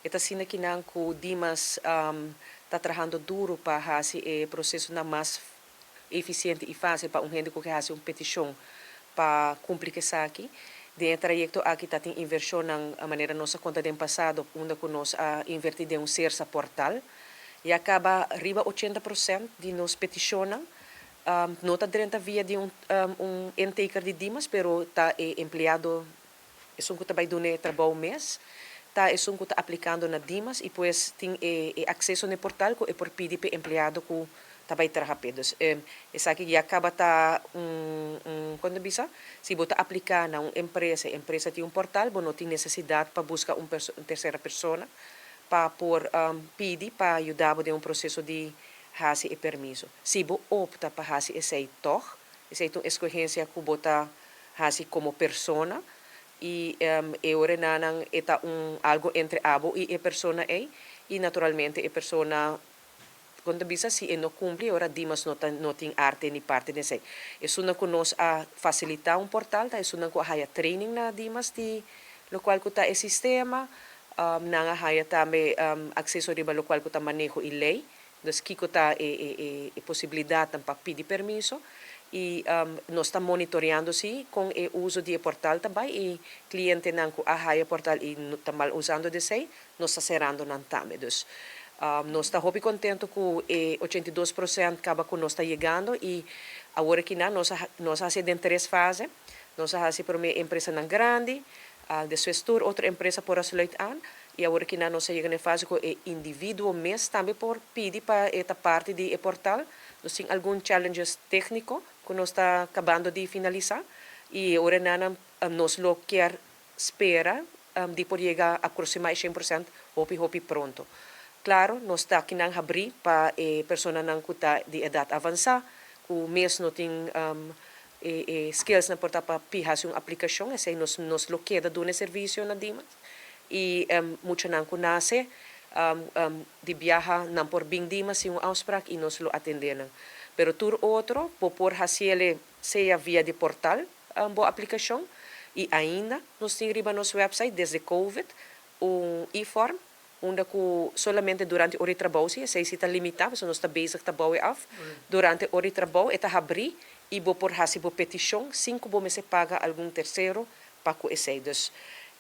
E ta asina akinan ku Dimas ta trahando duru pa hasi e prosesonan mas efisiente i fásil pa un hende ku ke hasi un petishon pa kumpli ku esaki. Den e trayekto aki ta tin invershonnan manera nos a konta den pasado unda ku nos a invertí den un Sersa portal. Ya kaba riba 80% di nos petishonnan no ta drenta via di un intaker di Dimas, pero ta e empleado esun ku ta bai duna e trabou mes ta esun ku ta aplikando na Dimas i pues tin e akseso na e portal ku e por pidi pa e empleado ku ta bai traha p'e. Dus esaki ya kaba ta un kon ta bisa, si bo ta apliká na un empresa, e empresa tin un portal, bo no tin nesesidat pa buska un tersera persona pa por pidi pa yuda bo den un proseso di hasi e permiso. Si bo opta pa hasi esei tòg, esei ta un eskohensia ku bo ta hasi komo persona i e orenanan e ta un algu entre abo i e persona ei i naturalmente e persona kon ta bisa si e no kumpli ora Dimas no ta no tin arte ni parte den esei. Esunnan ku nos a fasilitá un portal ta esunnan ku a haya training na Dimas di lokual ku ta e sistema, nan a haya tambe akseso riba lokual ku ta maneho i lei. Dus kiko ta e posibilidatnan pa pidi permiso i nos ta monitoreando si kon e uso di e portal ta bai i klientenan ku a haya portal i ta mal usando di esei nos ta serando nan tambe. Dus nos ta hopi kontentu ku e 82% kaba ku nos ta yegando i awor akinan nos a nos a hasi den tres fase. Nos a hasi promé empresanan grandi, despues tur otro empresa por a sluit aan i awor akinan nos a yega na e fase ku e individuo mes tambe por pidi pa e ta parti di e portal. Nos tin algun challenges tékniko ku nos ta kabando di finalisá i e ora nan nos lo kier spera di por yega aproxima e 100% hopi hopi pronto. Klaro, nos ta akinan habrí pa e personanan ku ta di edat avansá, ku mes no tin e skillsnan por ta pa hasi un aplikashon, esei nos lo keda duna e servisio na Dimas. I muchanan ku nase di biaha nan por bin Dimas sin un afspraak i nos lo atendé nan. Pero tur otro bo por hasié sea via di portal bo aplikashon i ainda nos tin riba nos website desde COVID un e-form unda ku solamente durante ora di trabou si esei si ta limitá pasobra nos ta bezig ta bou e af durante ora di trabou e ta habrí i bo por hasi bo petishon sin ku bo mester paga algun tersero pa ku esei. Dus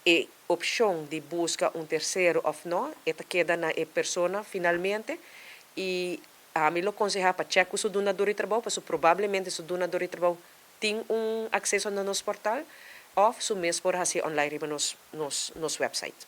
e opshon di buska un tersero òf no e ta keda na e persona finalmente i ami lo konsehá pa chèk ku su dunador di trabou pasobra probablemente su dunador di trabou tin un akseso na nos portal òf su mes por hasi online riba nos website.